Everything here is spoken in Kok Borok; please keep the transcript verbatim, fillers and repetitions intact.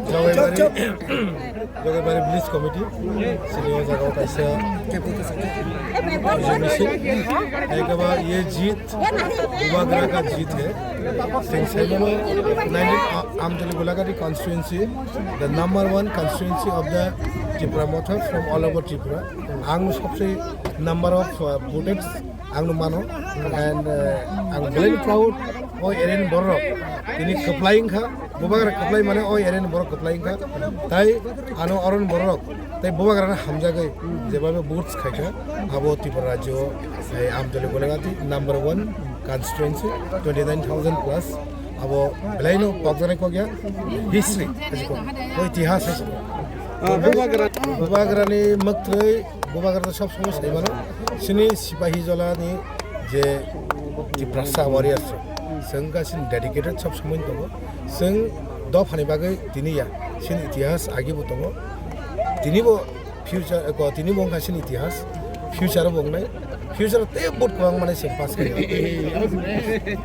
Jogabari, Jogabari Village Committee, sini o jaga o kaisa exhibition. Hai kaba ye jeet, Bubagra ka jeet hai. Sing saimano, nineteen, uh, Amtali Golagati constituency, the number one constituency of the Tipra Motha from all over Tripura. Ang sabse number of, uh, voted ang no mano, and, uh, ang very proud, o area ni borok tini kwplai wngkha, Bubagra kwplai mane o area ni borok kwplai wngkha, tai ano oro ni borok tai Bubagra no hamjagwi jebabe votes khaikha, abo Tripura rajyo o, eh, Amtali Golagati number one constituency, twenty nine thousand plus, abo belai no kokjaknai kokya, history, o itihas hai se. Ah, Bubagra. Bubagra ni mwktwi Bubagra to sob somoi sai mano. Chini Sipahi Jola ni je Tiprasa warriors rok, chwng wngkha chini dedicated sob somoi tongo. Chwng dophani bagwi tini ya, chini itihas agi bo tongo. Tini bo future, ko, tini bo wngkha chini itihas. Future bo wngnai. Future o tei vote kwbang mani chwng pass khainai.